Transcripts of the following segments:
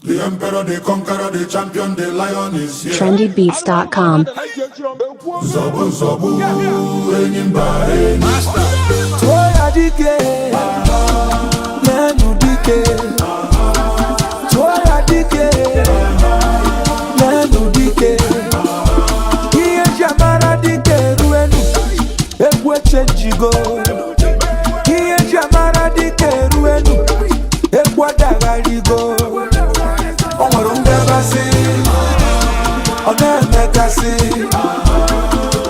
The emperor, the conqueror, the champion, the lion is here. trendybeats.com. Nzọgbu nzọgbu, enyi mba enyi. Tụọ ya dike, n'enu dike. Tụọ ya dike, n'enu dike. Ihe eji amara dike eruenu, egwu echenjigo. Ihe eji amara dike eruenu, egwu adagharigo. O nwere ngabasị, ọ na-emekasị.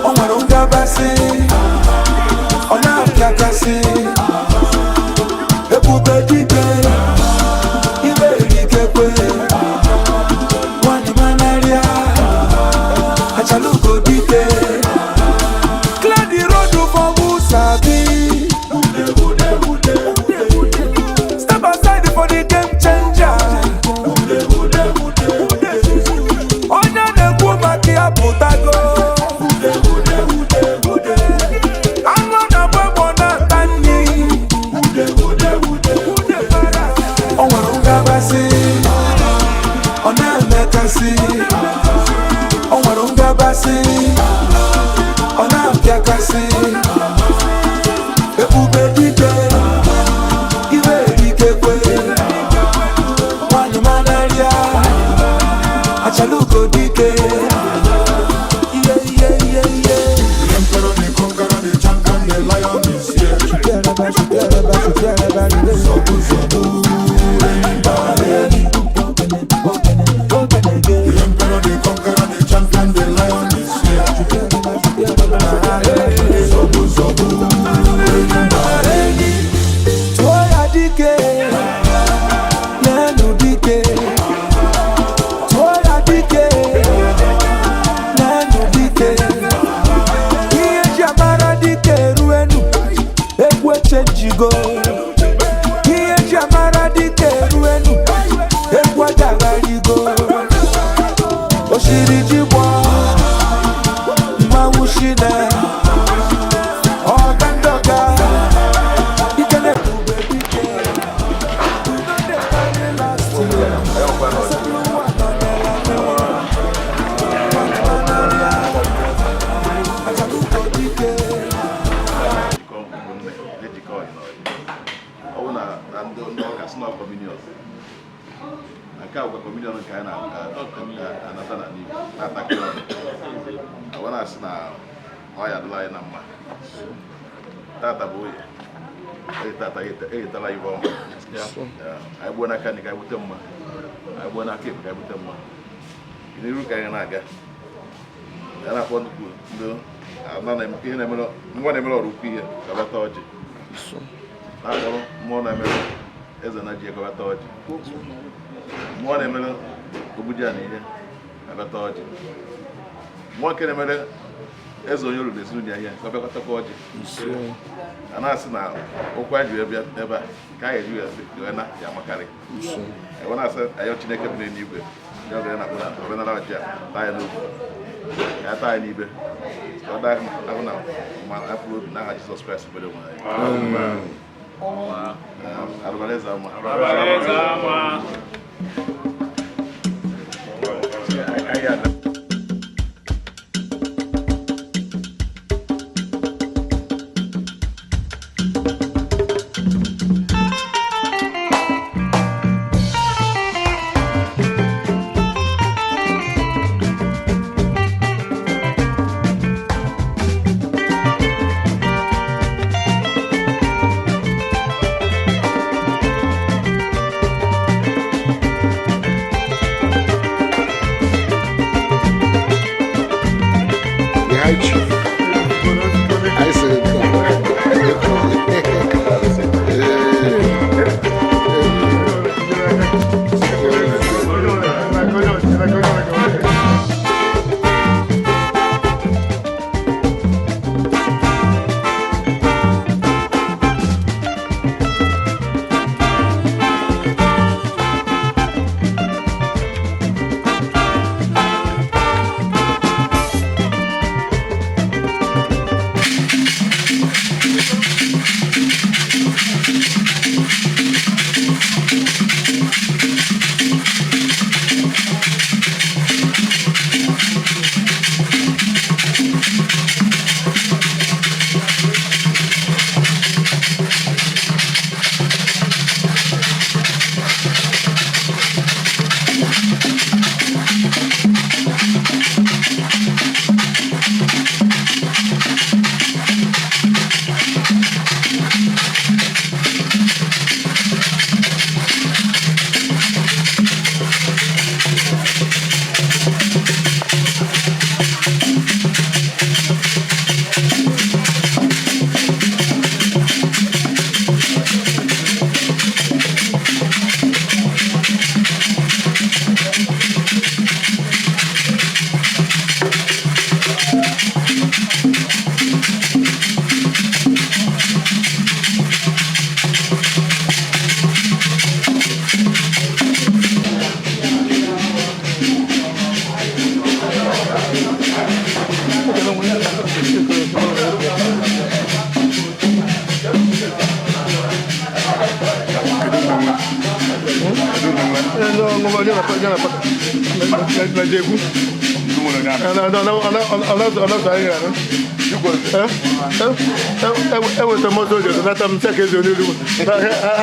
O nwere ngabasị, ọ na-apịakasị. Ebube dike, ibe erikekwe. Nwanyị manarịa, achalugo dike. Clear the road for who sabi. Step aside for the game changer. Onye na-ekwu maka ya pụtago. Anụ na-agba egbe na-ata nri. O nwere ngabasị, ọ na-emekasị. O nwere ngabasị, ọ na-apịakasị. Ebube dike, ibe erikekwe. Nwanyị manarịa, achalugo dike. Iye iye iye iye. The emperor, the conqueror, the champion, the lion is here. Nzọgbu nzọgbu, enyi mba enyi. The emperor, the conqueror, the champion, the lion is here. Nzọgbu nzọgbu, enyi mba enyi. Tụọ ya dike, n'enu dike. Tụọ ya dike, n'enu dike. Ihe eji amara dike eruenu, egwu echenjigo. Ihe eji amara dike eruenu, egwu adagharigo. Oshiri ji gbọọ, mmanwụ shine, ọga ndọga, ike na-ebube dike. We no dey carry last year. Ejikọ ụmụnne ejikọ ọyị na ọyị. Ọ bụ na na ndị ọka sị na communion, na nke a bụkwa communion nke anyị na-anata na n'Igbo na-atakịrị ọnụ awa na-asị na ọ ya adịla anyị na mma. Tata bụ oye oye, tata eyetala ibe ọma. Ya, anyị gbuo n'aka nri ka anyị bute mma, anyị gbuo n'aka ekpe ka anyị bute mma. N'iru ka anyị na-aga ya na-akpọ nnukwu ndị ana na ihe na-emere ngwa na-emere ọrụ ukwu ihe kabata ọjị, na-akpọrọ mmụọ na-emere eze na ji ekọbata ọjị, mmụọ na-emere ogbuji na ihe kabata ọjị, mmụọ nke na-emere eze onye olulu ezinụlọ ya ihe kabịakọtakwa ọjị. A na-asị na ụkwụ anyị ji wee bịa ebe a ka anyị eji wee na ya amakarị ebe na-asị ayọ Chineke bi n'eluigwe ya ọbịa na-akpụ na omenala ọjị a taa ya n'obi, ya taa ya n'ibe, ka ọ daa ahụ na ma mkpụrụ obi n'aha Jizọs Kraịst bụ Onyenwe anyị. Arụbara eze ama. Anyị ada. The high chief. I said, Na Jegwu. Eweta m ọzọ ojoto nata m sị ka eze onye olu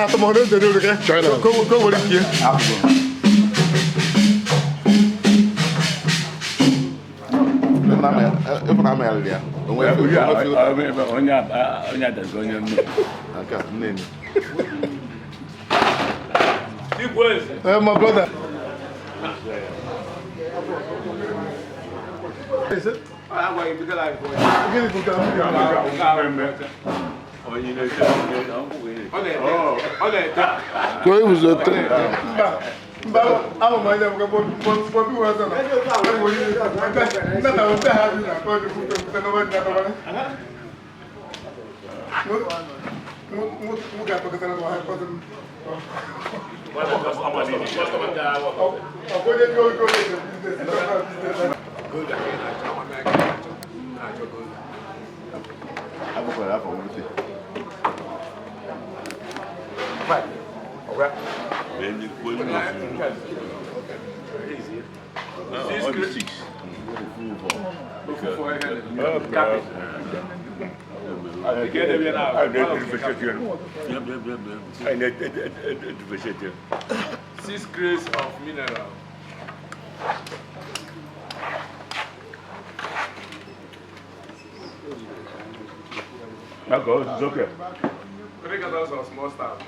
atụmọdụ eze onye olu ka ka o were nke Ịfụ na amagharịrị ya onwe Onye onye adazi onye nnu. Nke a nne m. ya. My brother. Gịnị bụ ka m Ka o guzote. Mba, mba, ahụ m anya maka bọbi wee sọ na nna na ote ha bi na akọ dị kwute kwute n'ọba dị n'ọba. Nwoke atọkọtara na ọha kọtụ m. Ọkwa onye ji oge oge biznes. Agbakwara afọ nwute. Six crates of mineral. Three cartons of small stout.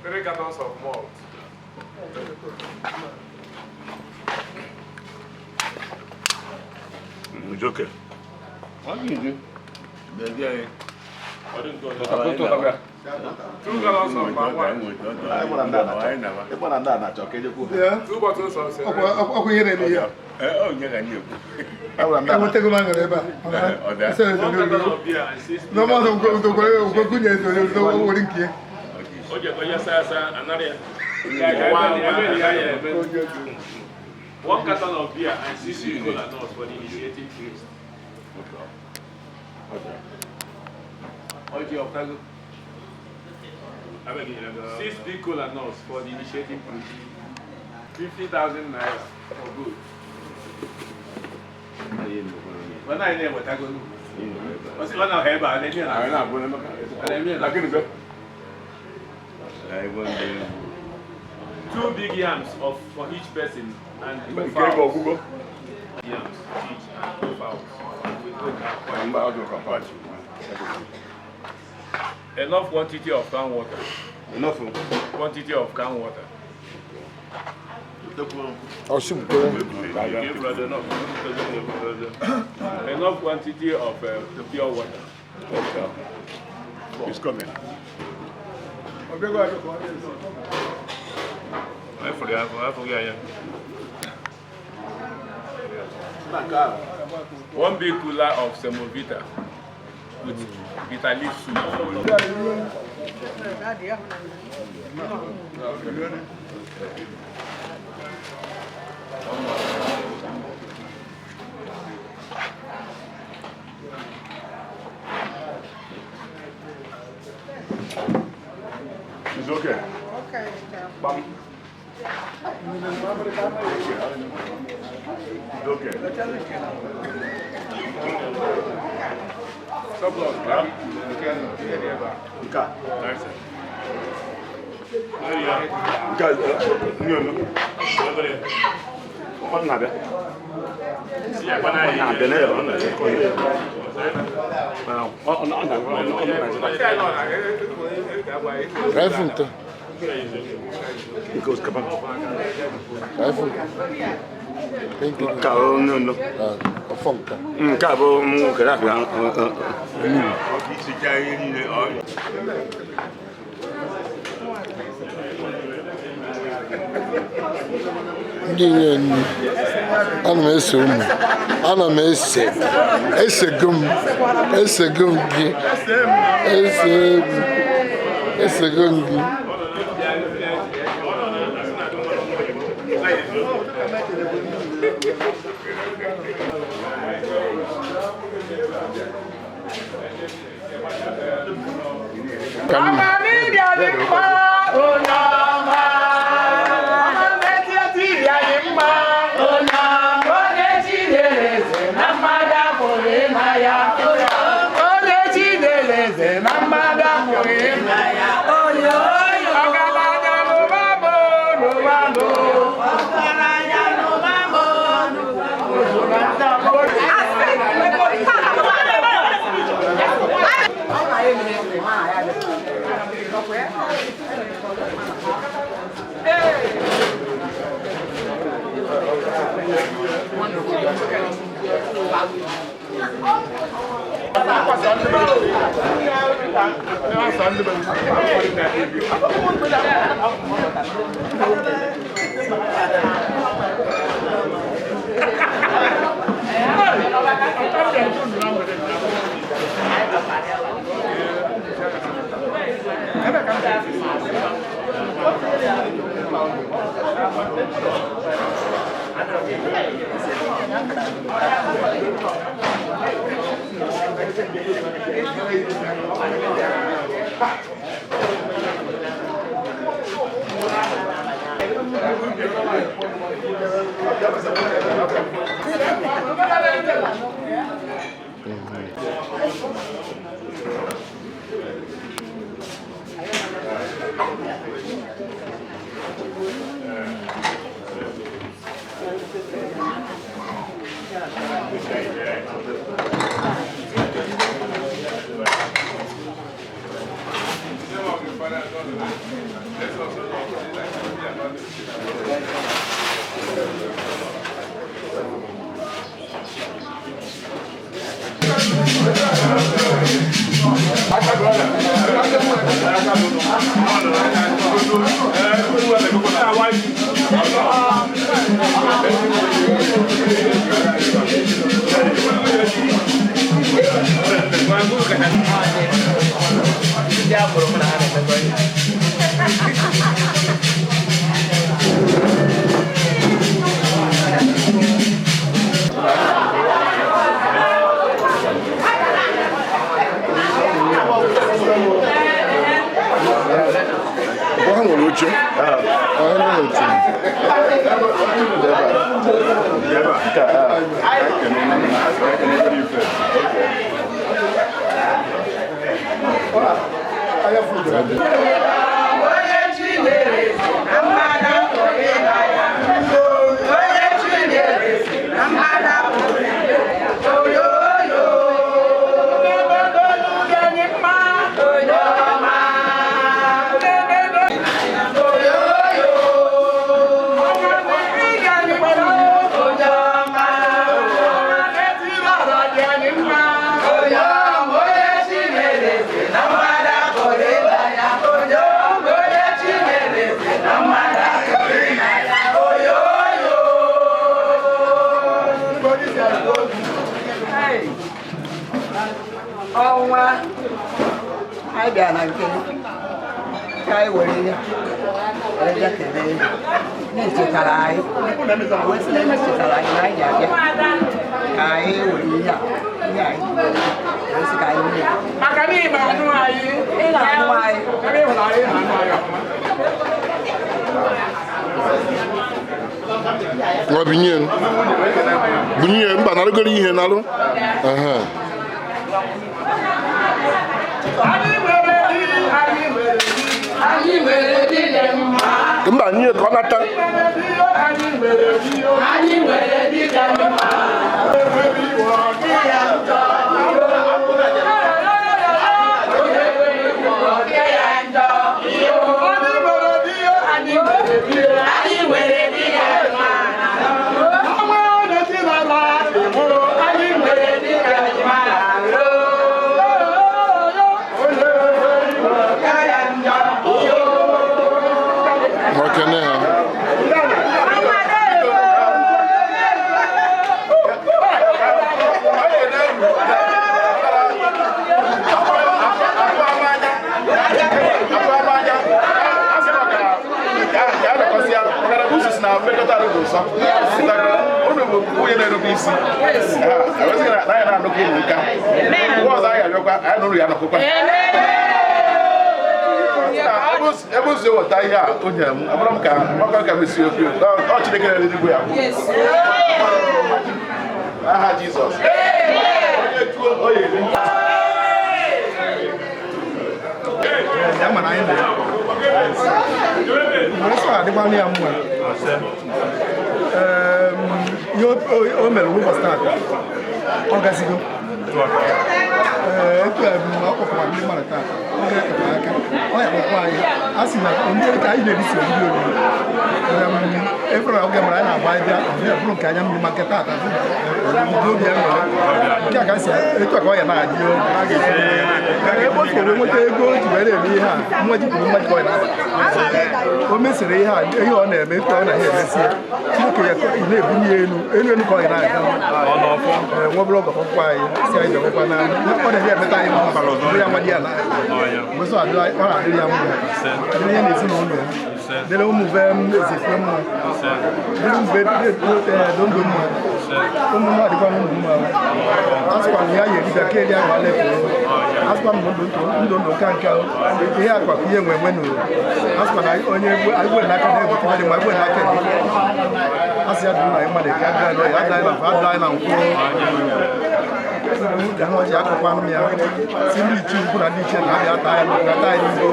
Three cartons of malt. It's okay. Two gallons of palm wine. Ịgba na ndị a na-achọ ka ejekwu ha. Two bottles of cereal. Ọkwa ihe na-eme ihe a. Agwara ndị a na- Enwetago m aṅụrị ebe a. Ese eze One onye carton olu. of beer and six. N'ọma nkwenye eze onye olu were nke ya. One carton of beer and six cola nuts for the initiating priest. Six big cola nuts for the initiating priest. 50,000 naira for good. When I never tackle. What's the one I have? I Two big yams of for each person and two fowls. Yams each and two fowls. With no cow. Enough quantity of can water. Enough. Quantity of can water. Ọsibukwe. Enough quantity of pure water. It's coming. One big cooler of semovita with bitter leaf soup. It's okay. Okay. It's okay. Nke a. Nke a, nne m. Ọ na-abịa. Ọ na-abịa na ya, ọ na-abịa. Ọ na-abịa. Ka ifu nte. Nke osikapa. Ka ifu nte. Thank you. Nke a bụ nne m. Ọfọ nka. Nke a bụ nke na-abịa. Ndị nye nnu. Ana m ese ụmụ. Ana m ese. Esego m. Esego m gị. Ese m. Esego m gị. Ha nwere oche. Ha nwere oche. Ọnwa anyị bịara na nke ka anyị were ya were bịa kelee ya na-echetara anyị wee sị na echetara anyị na anyị ga-abịa ka anyị were ihe a ihe anyị wee sị ka anyị mee Maka na ị na-anụ anyị. Ị na-anụ anyị. Ebe ị hụrụ anyị na-anụ anyị ọfụma. Nwa binye binye mba narụgoro ihe narụ. Ehe. Anyị nwere di, anyị nwere di, anyị nwere di dị mma. Mba nye ka ọ nata. Anyị nwere di, anyị nwere di dị mma. Anyị nwere di dị mma. Ọnwa na-eti n'ala ịmụrụ, anyị nwere di dị mma. Nwa kene ha. Nwunye na-erube isi na anyị na-anụkọ ụmụ nka mgbe ọzọ anyị abịakwa anyị nụrụ ya nọkụkwa. Ebe o si eweta ihe a o nyere m, amara m ka ọkọ ka m si okwu ọ Chineke na-eluigwe ya. Aha Jizọs. Onye tuo o ya eri. Ya mara anyị na ya. Mgbe nsọ adịkwana ya mma. Ihe o mere ụbọchị taata, ọ gazigo. Etu ọ kpọkwara ndị mmadụ taata, ọ ga-ekekwa aka, ọ ya kpọkwa anyị. A sị na ndị ka anyị na-erisi oriri oriri. Efere oge mara anyị na-agba bịa, ọ bịa bụrụ nke anya mmiri ma nke taata bụ obi ya nwere. Nke a ka si etu a ka ọ ya na-adị o. Ebe o si wee nweta ego o ji wee na-eme ihe a, mmaji kwuru mmaji ka ọ ya na-abata. O mesịrị ihe a, ihe ọ na-eme etu ọ na-eme emesi ya. Chineke ya na-ebunye ya elu, elu elu ka ọ ya na-aga. Nwa obere oge ọkpụkpọ anyị si anyị bịakwakwa na ọ na-eme emeta anyị mma, bụrụ ya nwa di ya na mgbe sọ ọ na-adịrị ya mma, dịrị ya na ezinụlọ ya, dịrị ụmụ be m ezekwe mma, dịrị ụmụ be dondo mma, ụmụ m adịkwa ụmụ mma. Asịkwa m ya ya eribịa ka eri ahụ ala efu. Asịkwa m ndụ ndụ ndụ nka nka ihe akwa ka ihe nwe nwe n'ụwa. Asịkwa na onye egwe n'aka na-ebute dị mma, egwe n'aka ebe. Asị ya dụrụ na mmadụ ka adịla n'ọya, adịla na mfa, adịla na nkwụ. Ọjị akọkwa anụ ya si ndị ichie ukwu na ndị ichie na-abịa ata ya n'ụkwụ, ata ya n'igo,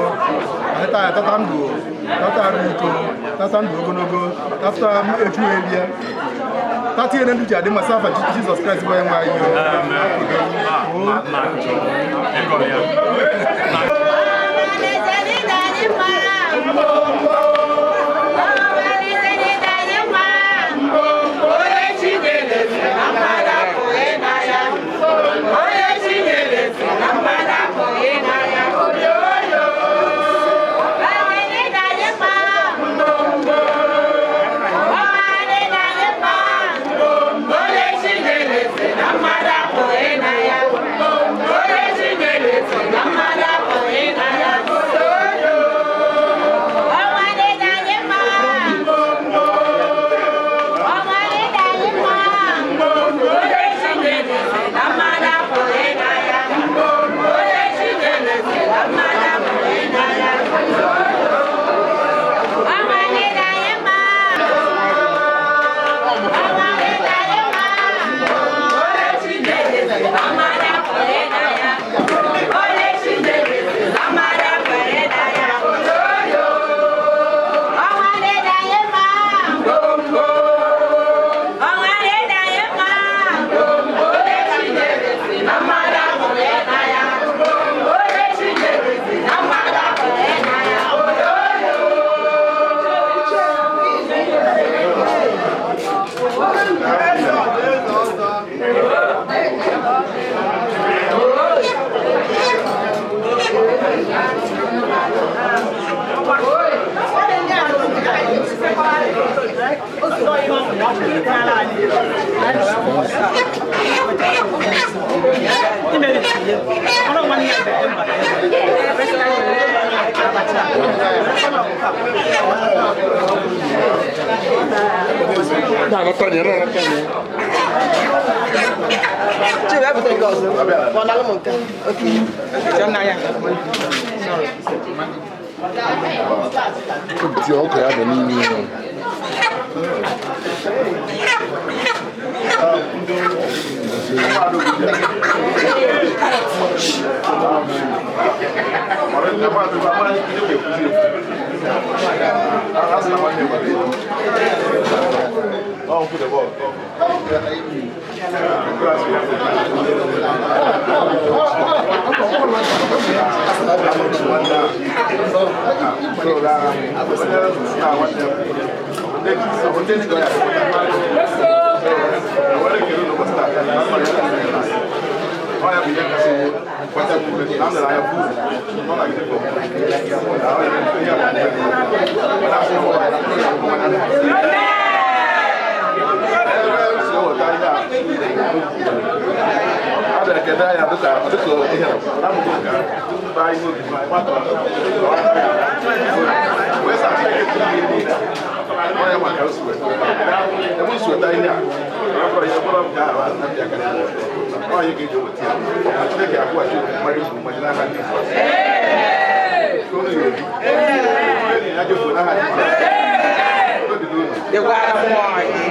ata ya tata ndụ, tata arụ iko, tata ndụ ogologo, tata echu erie, tata ihe ndụ ji adị mma sị afa Jizọs Kraịst bụ onye nwe anyị. Ọkụ ya bụ n'ime ihe. Chineke akwụghachi mmadụ mmadụ n'aka Jizọs. Dịkwara mmụọ gị.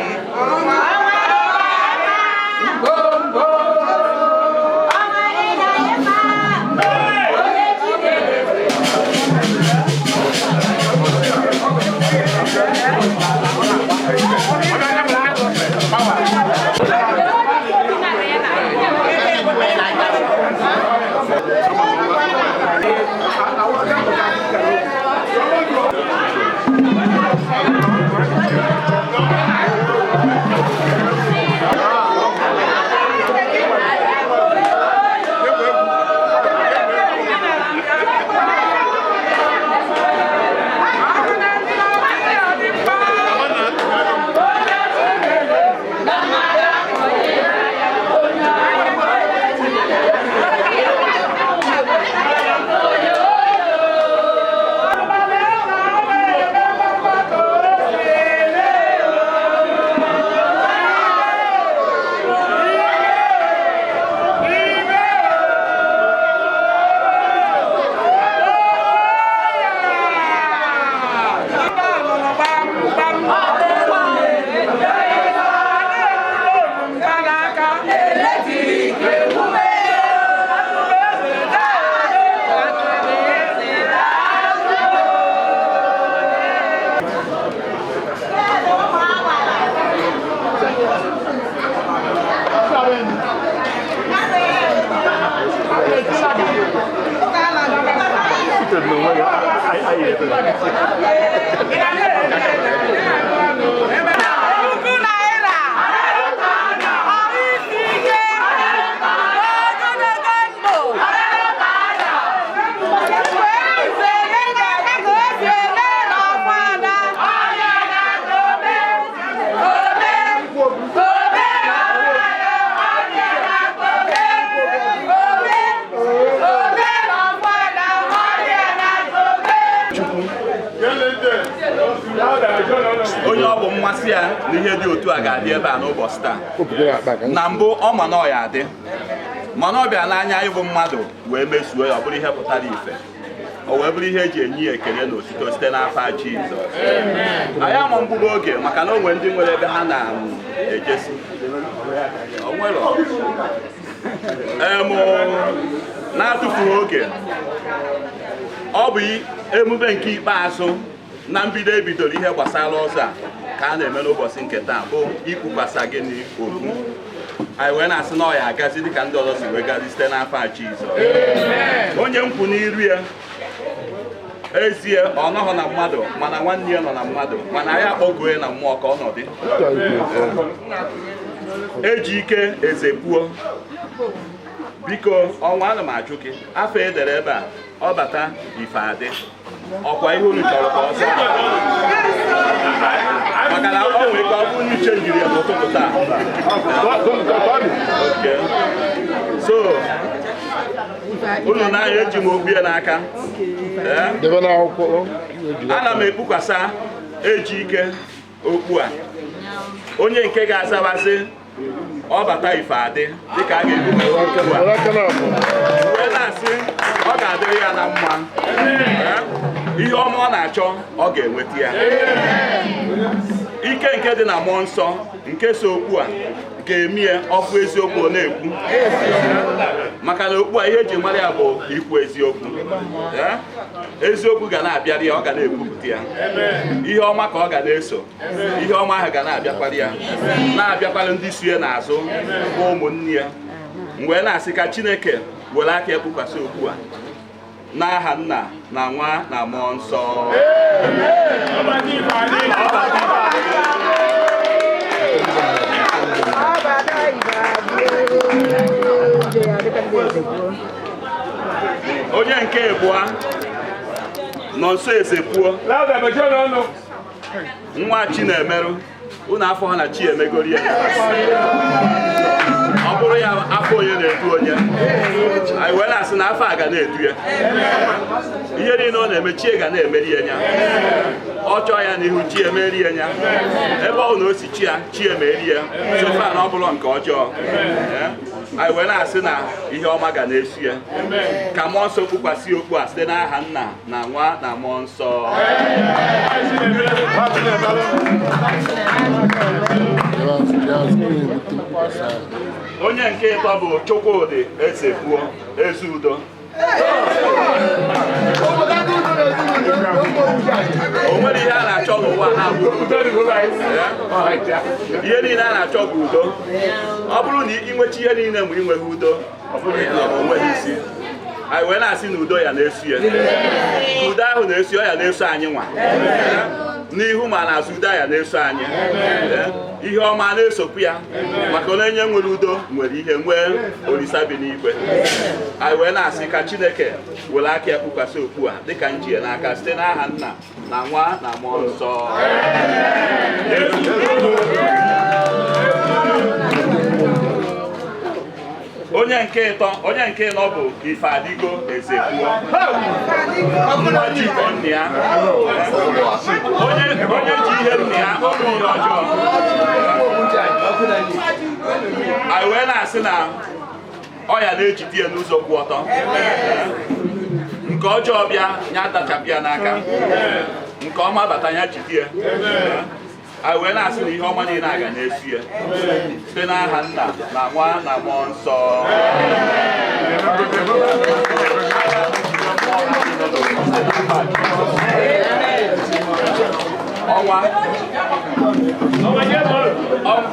Puku naira. Ahụ isi ike. Ogologo ndụ. Wee ise ka o si eme n'ọfada. Onye ọ bụ mmasị ya na ihe dị otu a ga-adị ebe a n'ụbọchị taa. Na mbụ ọ ma na ọ ya adị, mana ọ bịa n'anya ịbụ mmadụ wee mezuo ya, ọ bụrụ ihe pụtara ife, o wee bụrụ ihe eji enye ya ekele na otuto site n'afa Jizọs. Anyị ama mgbugbo oge maka na o nwere ndị nwere ebe ha na-ejesi. O nwere na-atụfughị oge, ọ bụ emume nke ikpeazụ na mbido ebidoro ihe gbasara ọzọ a ka a na-eme n'ụbọchị nke taa bụ ikwukwasa gịnị okwu. Anyị wee na-asị na ọ ya agazi dịka ndị ọzọ si wee gazi site n'afọ a Jizọs. Onye nkwụ n'iru ya ezie ọ nọghọ na mmadụ, mana nwanne ya nọ na mmadụ, mana anyị akpọgoo ya na mmụọ ka ọ nọdị. Eji ike eze puo. Biko ọnwa, ana m ajụ gị afọ edere ebe a, ọ bata ife adị ọkwa ihe unu chọrọ ka ọ zaa, maka na ọ nwere ike ọ bụrụ na uche njiri ya n'ụtụtụ taa. Okay. So unu n'anya eji m okpu ya n'aka. Debe n'akwụkwọ. Ana m ekpukwasa eji ike okpu a, onye nke ga-azabazi ọ bata ife adị dịka a ga-ekpukwasa okpu a, wee na-asị ọ ga-adịrị ya na mma. Ihe ọma ọ na-achọ ọ ga-enweta ya. Ike nke dị na mmụọ nsọ nke so okpu a ga-eme ya ọkụ eziokwu ọ na-ekwu, maka na okpu a ihe eji mara ya bụ ikwu eziokwu. Eziokwu ga na-abịara ya, ọ ga na-ekwupụta ya. Ihe ọma ka ọ ga na-eso, ihe ọma ahụ ga na-abịakwara ya, na-abịakwara ndị si ya n'azụ bụ ụmụnne ya. Mgbe na-asị ka Chineke were aka ekpukwasị okpu a n'aha Nna na Nwa na Mmụọ Nsọ. Onye nke abụọ nọ nso eze puo, nwa Chinemeru. Unu afọ ha na chi emegori ya, ọ bụrụ ya afọ onye na-edu onye, anyị wee na-asị na afọ a ga na-edu ya, ihe niile ọ na-eme chie ga na-emeri ya nya. Ọ chọọ ya n'ihu, chi emerie ya. Ebe ọ na o si chi ya, chi emerie ya. Sofa na ọ bụrụ nke ọjọọ. Anyị wee na-asị na ihe ọma ga na-esu ya. Ka mmụọ nsọ kpukwasị okpu a site n'aha Nna na Nwa na Mmụọ Nsọ. Onye nke ịtọ bụ Chukwudị Ezekwuo Ezeudo. O nwere ihe a na-achọ n'ụwa na-abụ udo. Ihe niile a na-achọ bụ udo. Ọ bụrụ na ị nwecha ihe niile mgbe ị nweghị udo, ọ nweghị isi. Anyị wee na-asị na udo ya na-esu ya. Udo ahụ na-esu ya na-eso anyị nwa. N'ihu ma n'azụ, udo ya na-eso anyị. Ihe ọma na-esokwu ya, maka onye nwere udo nwere ihe, nwee olisa bi n'igwe. Anyị wee na-asị ka Chineke were aka ya kpukwasị okpu a dịka njie n'aka site n'aha Nna na Nwa na Mmụọ Nsọ. Onye nke ịtọ, onye nke ịnọ bụ Ifeadigo Ezekwuo, nwa Chiko nna ya. Onye ji ihe nna ya, ọ bụ ihe ọjọọ. Anyị wee na-asị na ọ ya na-ejide ya n'ụzọ kwụ ọtọ. Nke ọjọọ bịa, ya atachapụ ya n'aka. Nke ọma bata, ya jide ya. Anyị wee na-asị na ihe ọma niile aga na-esu ya site n'aha Nna na Nwa na Mmụọ Nsọ. Ọnwa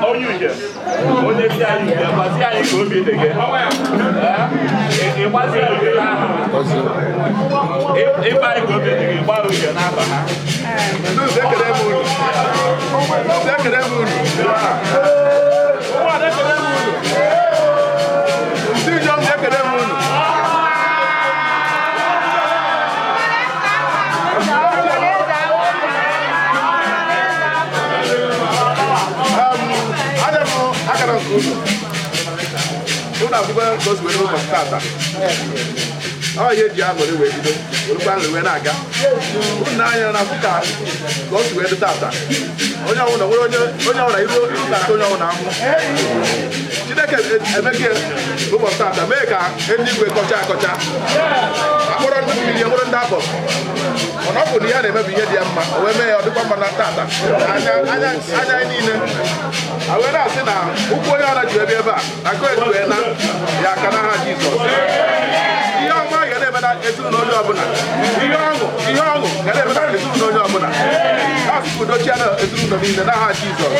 onye uche, onye si anyị uche, gbazi anyị ka obi dị gị. Ịgbazi uche n'aha ịgba anyị ka obi dị gị, gbaa uche n'afa ha. Ụlọ akwụkwọ ka o si were ụbọchị tata, ọ ihe eji aṅụrị wee bido, werekwa aṅụrị wee na-aga. Ụnụ anya na afụ ka o si wee dị tata. Onye ọbụla nwere onye ọbụla iru na-atọ onye ọbụla amụ. Chineke emeke ụbọchị tata mee ka eluigwe kọcha akọcha, akpọrọ ndị mmiri enwere ndị akpọrọ. Mana ọ bụ na ihe a na-eme bụ ihe dị ya mma, o wee mee ya ọ dịkwa mma na tata anya anyị niile. A wee na-asị na ụkwụ onye ọra ji ebe ebe a na nke eji wee na ya aka n'aha Jizọs. Ihe ọma ga na-eme na ezinụlọ onye ọbụla. Ihe ọṅụ, ihe ọṅụ ga na-eme na ezinụlọ onye ọbụla. Asụpụ dochie na ezinụlọ niile n'aha Jizọs.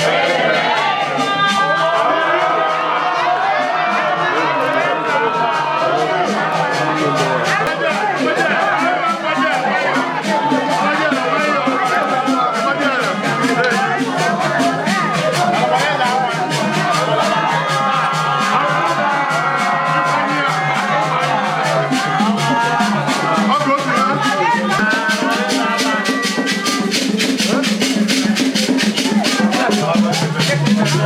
Thank you.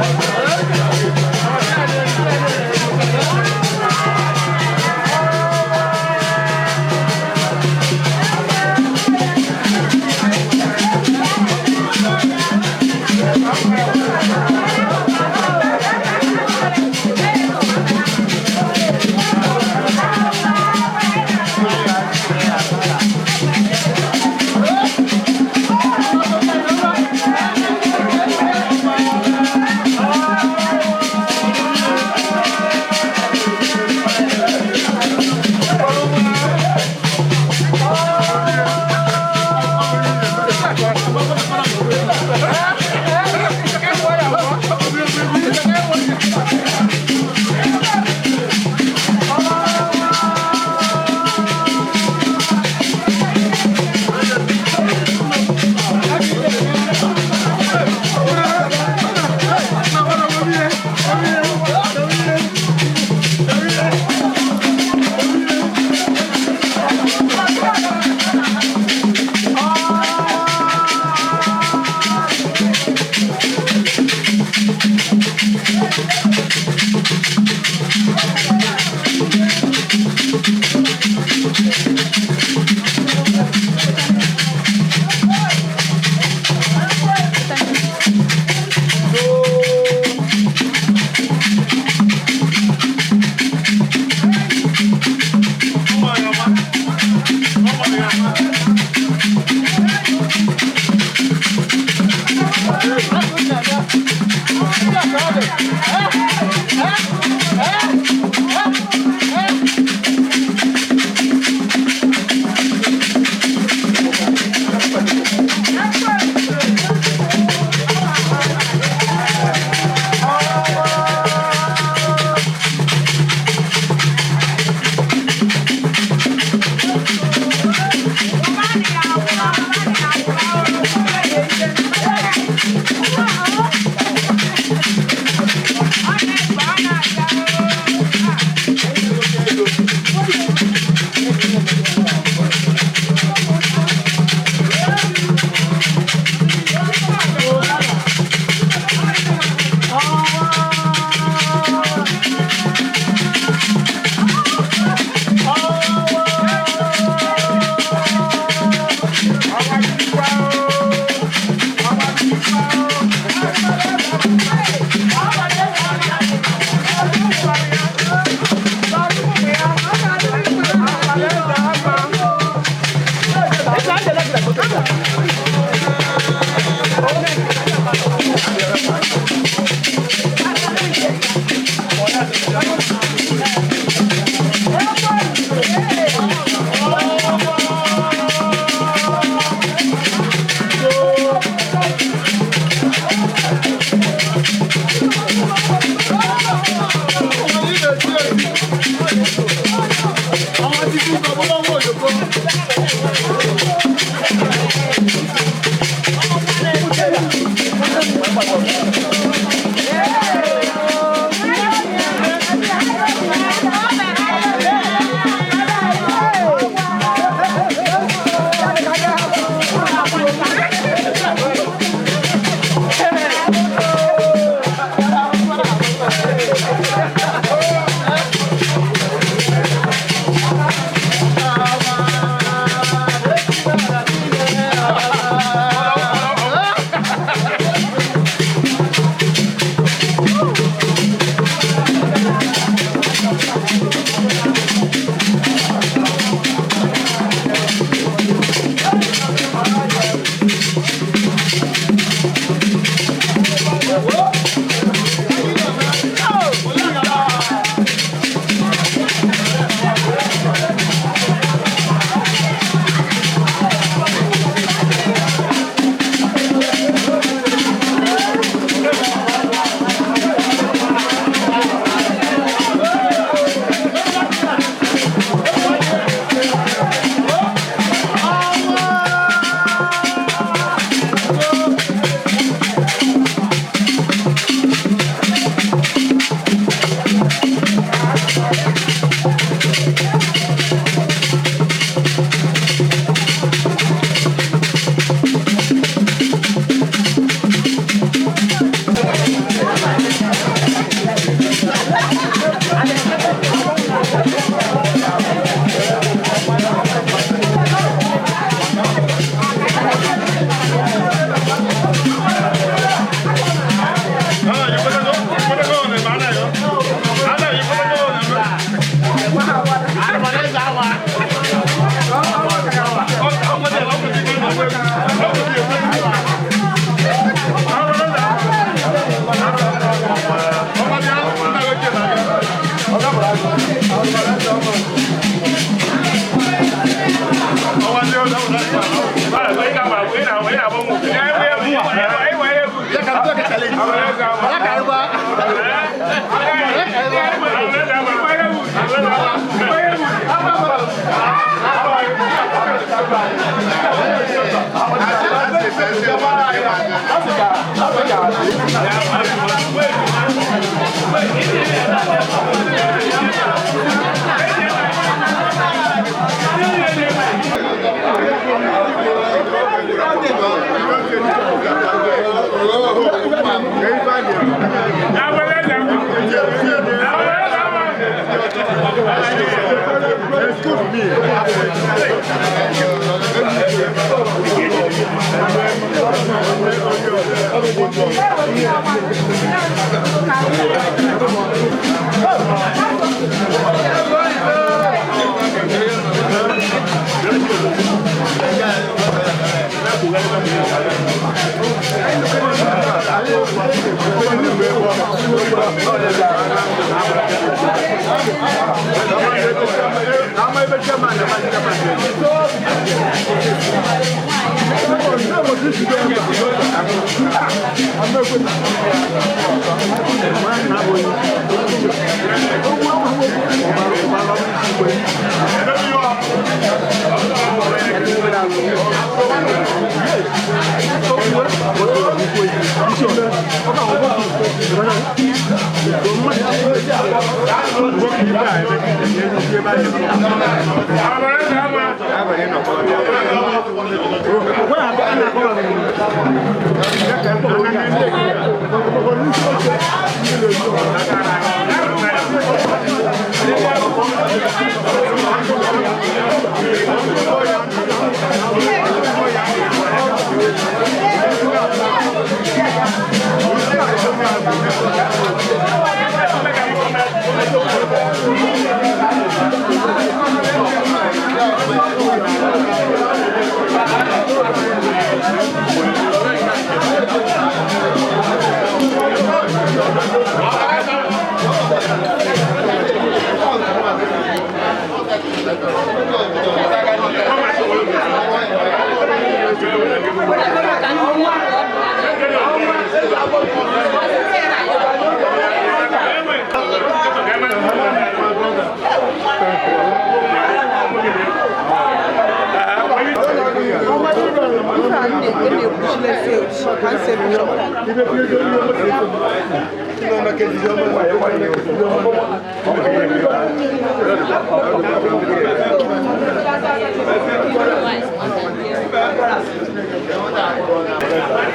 Ife a na-ekwuchilesi echi ka m si chọpụta.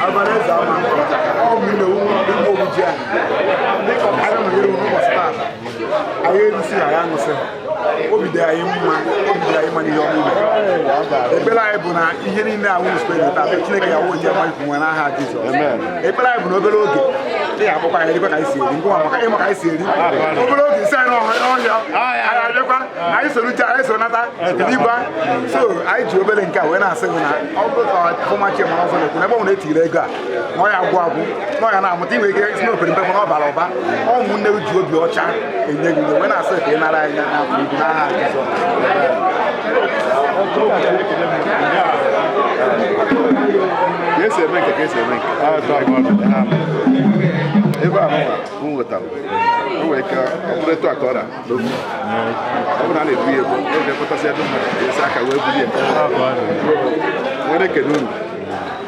Alvarez ama ọ bụ nne ụmụ obuji anyị dịka ọkara nọnyere n'ụbọchị taata anyị erisi na ya aṅụsị obi dị anyị mma obi dị anyị mma n'ihe ọma ime ekpere anyị bụ na ihe niile ahụ usoro taata Chineke ya wụ nje ma ikwu nwe n'aha Jizọs ekpere anyị bụ na obere oge ị ga-akpọkwa anyị dịkwa ka anyị si eri ngwa maka ịma ka anyị si eri obere oge isi anyị n'ọhịa anyị abịakwa anyị soro uche anyị soro nata n'igwe so anyị ji obere nke a wee na-asị gị na ọ bụrụ ka ọfụma chi mara ọzọ na-ekwu na ebe ọ bụla etiri ego a na ọ ya agwụ agwụ na ọ ya na-amụta inwe ike si n'opere mpe mana ọ bara ụba ụmụnne ji obi ọcha enye gị wee na-asị ka ị nara anyị n'afọ ibu n'aha Jizọs. Ka esi eme nke ka esi eme nke ebe a mụnwa m nwetara o nwere ike ọ bụrụ etu a ka ọ ra n'okwu ọ bụrụ na a na-ebu ya ebu oge kpọtasị ebe mmadụ ga-esi aka wee buru ya nwere ekele unu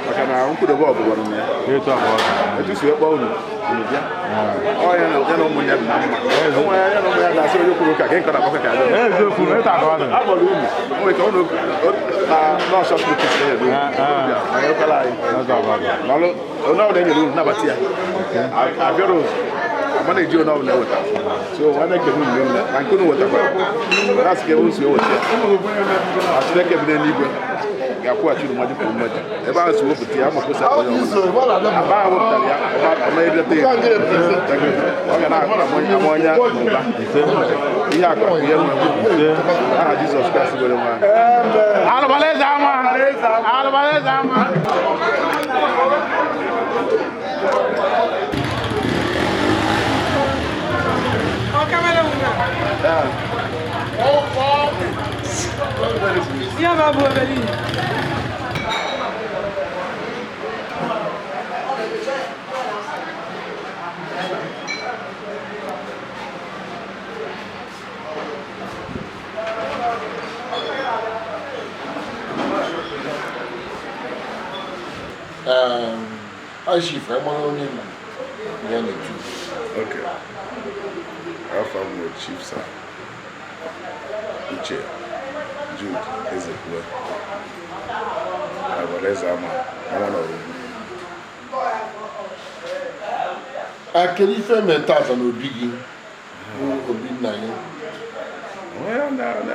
maka na nkwudobe ọgụgọrọ m ya etu si wee kpọọ unu unu bịa ọ ya na ya na ụmụnne ya dị na mma ụmụ ya ya na ụmụ ya ga-asị onye kwuru ụka ka nkọ na-akpọkọ ka abịa akpọrọ unu o nwere ike unu na nọọsụ ọkpụkpụ si na ekwela anyị n'ọlụ onye ọbụla enyere unu nabata ya abịara ụzọ ama na-eji onye ọbụla eweta so nwanne ekele unu niile na nke unu wetakwara na-asị ka unu si eweta ya ma Chineke bi n'eluigwe ga-akwụghachi unu mmaji kwuru mmaji ebe ahụ si wepụta ya ma kwụsị onye ọbụla aba ahụ wepụtara ya ọma eleta ya ọ ga na-ama ọnya n'ụba ihe akụ akụ ihe nwe aha Jizọs Kraịst were nwa Alụbaleze ama! Alụbaleze ama! Ihe ma bụ obere ihe. Chief, anyị mara onye nna ya na-etu. Okay. Afọ m bụ Chief Sir Uche Jude Ezekwe Alvarez Ama nwa n'Ọrụgbu. Kedu ife mere tata na obi gị bụ obi nna gị?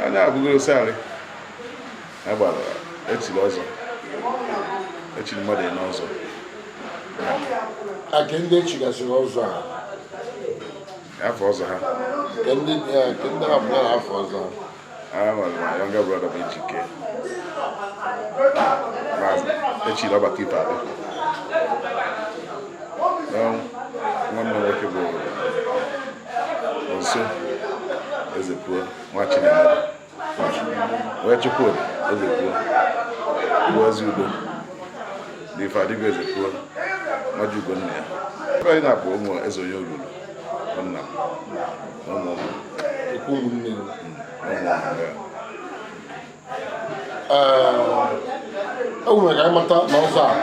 Onye abụghị osarị agbara echiri ọzọ echiri mmadụ ịnọ ọzọ. Ke ndị echigasịrị ọzọ a? Afọ ọzọ ha. Ke ndị ha bụ ya na afọ ọzọ ha? I nwere my younger brother bụ Ejike. Echiri ọbata ife adị. Nwanne m nwoke bụ Nso Ezepuo nwa Chinemere. Wee Chukwudi Ezepuo bụ ezi udo. Na ife adịgo Ezepuo nwa Ugonna ya. Ebe anyị na-abụ ụmụ eze onye olulu nna m na ụmụ ụmụ. Okwu ụmụnne m. Ụmụ ụmụ ya. E nwere ka anyị mata na ọzọ a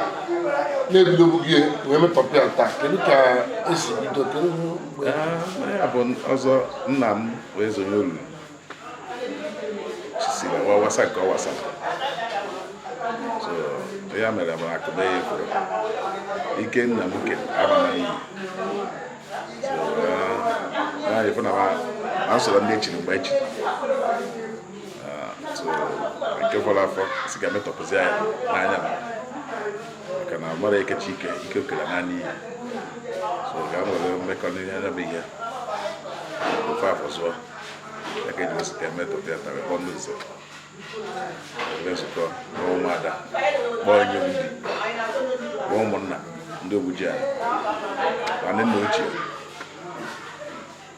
na-ebidobu gị wee metọpụ ya taa, kedu ka esi bido, kedu mgbe? Ya bụ ọzọ nna m wee zonye olulu siri wa wasa nke ọ wasara so ya mere bụ akụba ya efuru ike nna m ke aba na iyi so na efu na ma nsọrọ ndị echiri mgbe echiri so nke fọrọ afọ si ga metọpụzi ya n'anya m maka na mara ekechi ike ike okere naanị iyi so ga nwere mmekọ n'ihe anya bụ ihe ofe afọ zụọ ya ka eji wesị ka emetọpụ ya tara kpọọ ndị nze ebe nzukọ kpọọ ụmụada kpọọ onye ndị kpọọ ụmụnna ndị ogbuji ala ma ndị nna ochie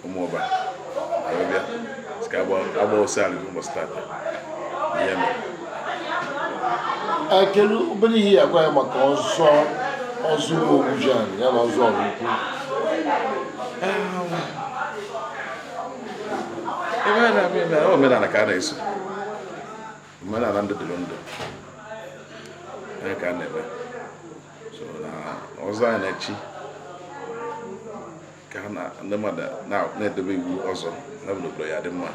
ụmụọba abịa sị ka agba ose ala ụbọchị tata ihe mere. Kedu obere ihe ya gwa ya maka ọzọ ọzọ ụmụ ogbuji ala ya na ọzọ ọrụ ukwu? Omenala ka a na-eso omenala ndụ dịrị ndụ Onye ka a na-eme so na ọzọ anyị na-echi ka ha na ndị mmadụ na-edobe iwu ọzọ na bụ n'obodo ya dị mma,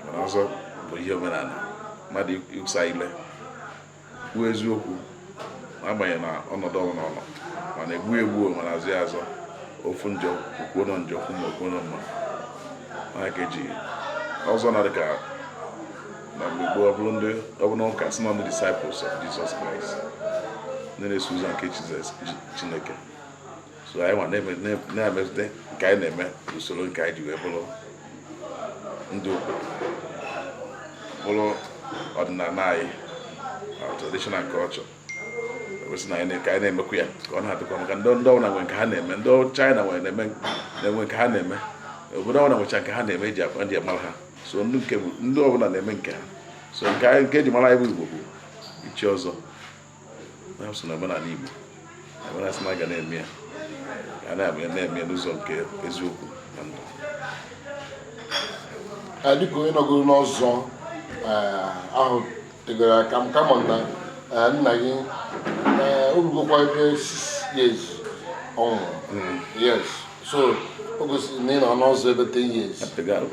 mana ọzọ bụ ihe omenala mmadụ ịsa ile, kwuo eziokwu n'agbanyeghị na ọnọdụ ọbụla ọ nọ, mana egbu egbu, mana azụ ya azọ, ofu njọ okwuo nọ njọ, okwu ma okwuo nọ mma. Mana ka eji ọzọ na dịka na mgbe gboo, ọ bụrụ ndị ọ bụrụ ụka si na ndị disciples of Jesus Christ, ndị na-eso ụzọ nke Jizọs Chineke. So anyị nwa na-emetụta nke anyị na-eme usoro nke anyị ji wee bụrụ ndị obodo, bụrụ ọdịnala anyị, our traditional culture. Ewesị na anyị ka anyị na-emekwa ya ka ọ na-adịkwa, maka ndị ọbụla nwere nke ha na-eme. Ndị China nwere na-eme, na-enwe nke ha na-eme. Obodo ọbụla nwecha nke ha na-eme eji akwa ndị amara ha. So ndị nke bụ ndị ọbụla na-eme nke ha. So nke anyị, nke eji mara anyị bụ Igbo, bụ ichi ọzọ na so na omenala Igbo. Omenala sị na a ga na-eme ya, ka a na-eme ya n'ụzọ nke eziokwu na ndụ. Dịka onye nọgoro n'ọzọ ahụ tegoro aka m, kama na nna gị, o rugokwa ebe 6 years ọ nwụrụ. Yes, so o gosiri na ị nọ n'ọzọ ebe 10 years.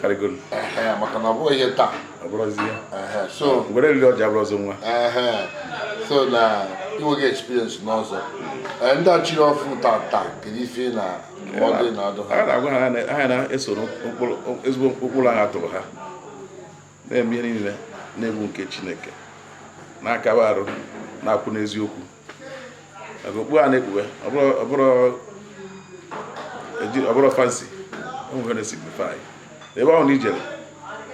Karịgoro. Ehe, maka na ọ bụghị ihe taa. Ọ bụrụzi ya. Ehe, so ngwere riri ọjị abụrụzi nwa. Ehe, so na inweghị experience n'ọzọ. Ndị a chiri ọfụ tata, kedu ife ị na ndụmọdụ ị na-adụ ha? A na-agwa ha ha na-eso ezigbo ụkpụrụ ahụ atụrụ ha, na-eme ihe niile na-egwu nke Chineke, na-akaba arụ, na-akwụ n'eziokwu, maka okpu a na-ekpuwe ọ bụrụ fancy, o nwere na-signify ebe ahụ na ijere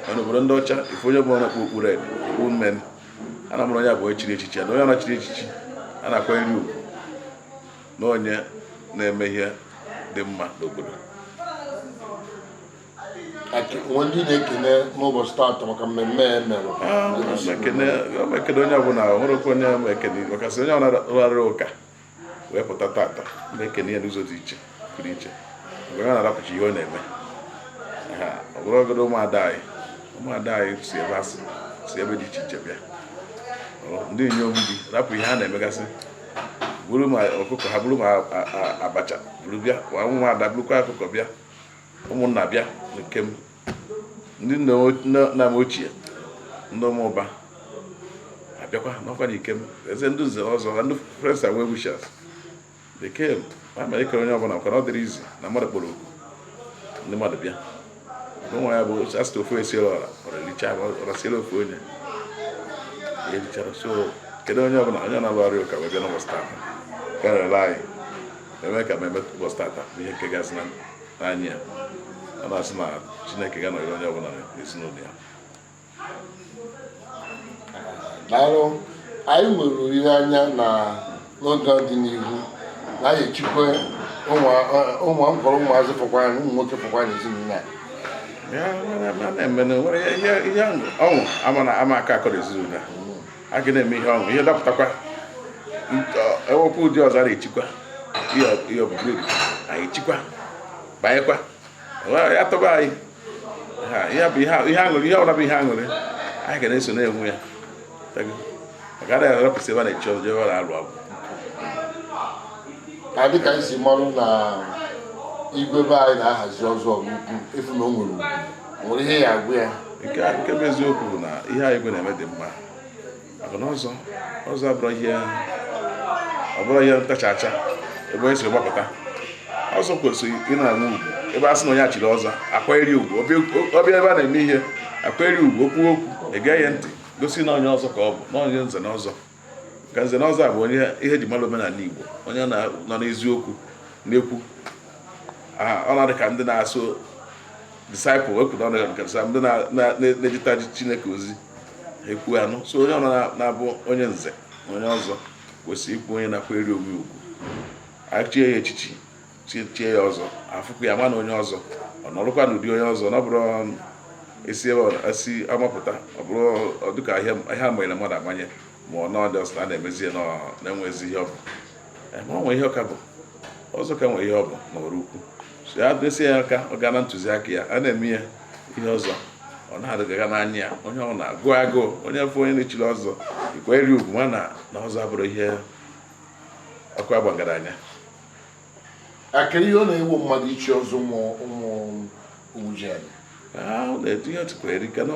na n'obodo ndị ọcha. Ife onye bụ na-ekpu okpu red, okpu mmen, a na-amụrụ onye abụọ echiri echichi, na onye na-achiri echichi a na-akwanyere ugwu, na onye na-eme ihe dị mma n'obodo. Nwe ndị na-ekene n'ụbọchị taata maka mmemme a emere? Ekene onye ọbụla nwere onye ma ekene, makasị onye ọbụla rụgharịrị ụka wee pụta tata, ma ekene ya n'ụzọ dị iche pụrụ iche, mgbe ọ na-arapụcha ihe ọ na-eme ha. Ọ bụrụ ogodo ụmụada anyị si ebe asị si ebe dị iche iche bịa. Ndị inyom di rapụ ihe ha na-emegasị, buru ma ọkụkọ ha, buru ma abacha buru bịa, ma ụmụada burukwa ọkụkọ bịa, ụmụnna bịa nke m, ndị nna m ochie, ndị ụmụụba abịakwa n'ọkwa na ike m, eze ndị nze ọzọ na ndị friends and well-wishers, they came. Ma mere ikere onye ọbụla, maka na ọ dịrị izi na mmadụ kpọrọ oku, ndị mmadụ bịa. Ụmụ ya bụ asịta ofu esiela ọra, ọra ericha, ọra siela ofu onye erichara. So kedu onye ọbụla, onye na-alụ ọrụ ụka wee bịa n'ụbọchị tata, karịrị anyị eme ka mmemme ụbọchị tata bụ ihe nke gasị n'anya ya. Ọ na-asị na Chineke ga-anọnyere onye ọbụla n'ezinụlọ ya. Daalụ. Anyị nwere olileanya na n'oge dị n'ihu na anyị echikwa ụmụ mkpọrọ ụmụazị fọkwa anyị, ụmụ nwoke fọkwa anyị ezinụlọ a. Ya na-eme na nwere ihe ọṅụ ama na ama aka akọ n'ezinụlọ a, a ga na-eme ihe ọṅụ, ihe dapụtakwa, ewepụ ụdị ọzọ a na-echikwa ihe ọbụbụrụ anyị echikwa banyekwa ya tọba anyị. Ihe bụ ihe aṅụrị, ihe ọbụla bụ ihe aṅụrị, anyị ga na-eso na-enwe ya, maka anaghị arapụsị ebe a na-echi ọzọ ebe ọ na-alụ agwụ. Ka dịka anyị si marụ na igwe be anyị na-ahazi ọzọ nnukwu efu na o nwere ugwu, nwere ihe ya agwụ ya. Nke bụ eziokwu bụ na ihe anyị igwe na-eme dị mma, maka na ọzọ ọzọ abụrụ ihe, ọ bụrụ ihe ntachacha ebe onye siri gbapụta. Ọzọ kwesịrị ị na-enwe ugwu. Ebe a sị na onye achịrị ọzọ, akwanyere ugwu, ọbịa ebe a na-eme ihe, akwanyere ugwu, okwu okwu ege ya ntị, gosi na onye ọzọ ka ọ bụ, na onye nze na ọzọ. Ka nze na ọzọ a bụ onye ihe eji mara omenala Igbo, onye nọ n'eziokwu na-ekwu. Ọ na-adị ka ndị na-asụ disciple ekwu na ọnụ ka ndị na-ejita Chineke ozi ekwu anụ. So onye ọ na-abụ onye nze na onye ọzọ kwesịrị ikwu onye na-akwanyere onwe ugwu, achie ya echichi, chie ya ọzọ, afụkwa ya ma na onye ọzọ ọ nọrụkwa n'ụdị onye ọzọ, na ọ bụrụ esi ebe esi amapụta, ọ bụrụ dịka ihe amanyere mmadụ amanye, ma ọ nọọ dị ọsọ na na-emezi na-enwezi ihe ọ bụ. Ma ọ nwere ihe ọka bụ ọzọ, ka nwere ihe ọ bụ n'ọrụ ukwu. So ya desi ya aka, ọ gaa na ntụziaka ya, a na-eme ya ihe ọzọ. Ọ na-adịgaga n'anya ya, onye ọ na-agụ agụụ, onye fụ onye na-echiri ọzọ ikwere ugwu, ma na na ọzọ abụrụ ihe ọkụ agbangara anya. Akara ihe ọ na-ewu mmadụ ichi ọzọ, ụmụ ụmụ Ugwujiani? Ahụ na-etinye otu kwere ike na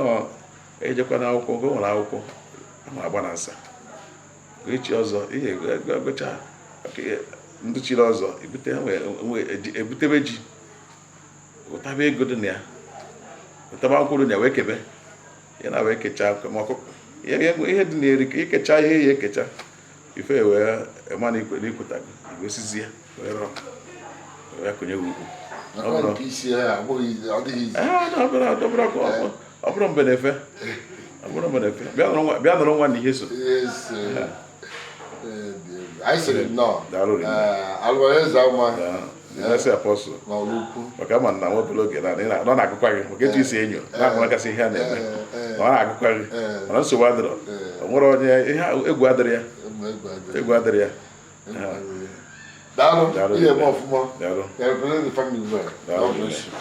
ejekwa na akwụkwọ nke o nwere akwụkwọ ama agba na nsa ka echi ọzọ ihe gụcha ndị chiri ọzọ ebute ebutebe ji, ụtaba ego dị na ya, ụtaba nkwụ dị na ya, wee kebe ya na wee kechaa ma ọkụkọ, ihe dị na eri ka ikecha ihe ya ekecha ife wee ma na ikwe n'ikweta igwe sizi ya wee rọọ wee konye ugwu. Ọ bụrụ mbe na-efe, ọ bụrụ mbe na-efe, bịa nụrụ nwa na ihe so. Anyị sịrị nnọọ alụmeze ama. Ezi Apostle, maka ama na nwebụla oge na ọ na-agụkwa gị maka etu isi enyo na-ahụrakasị ihe a na-eme na ọ na-agụkwa gị, mana nsogbu adịrọ, o nwere onye ihe egwu adịrị ya, egwu adịrị ya. Daalụ, ihe eme ọfụma. Represent the family well. God bless you.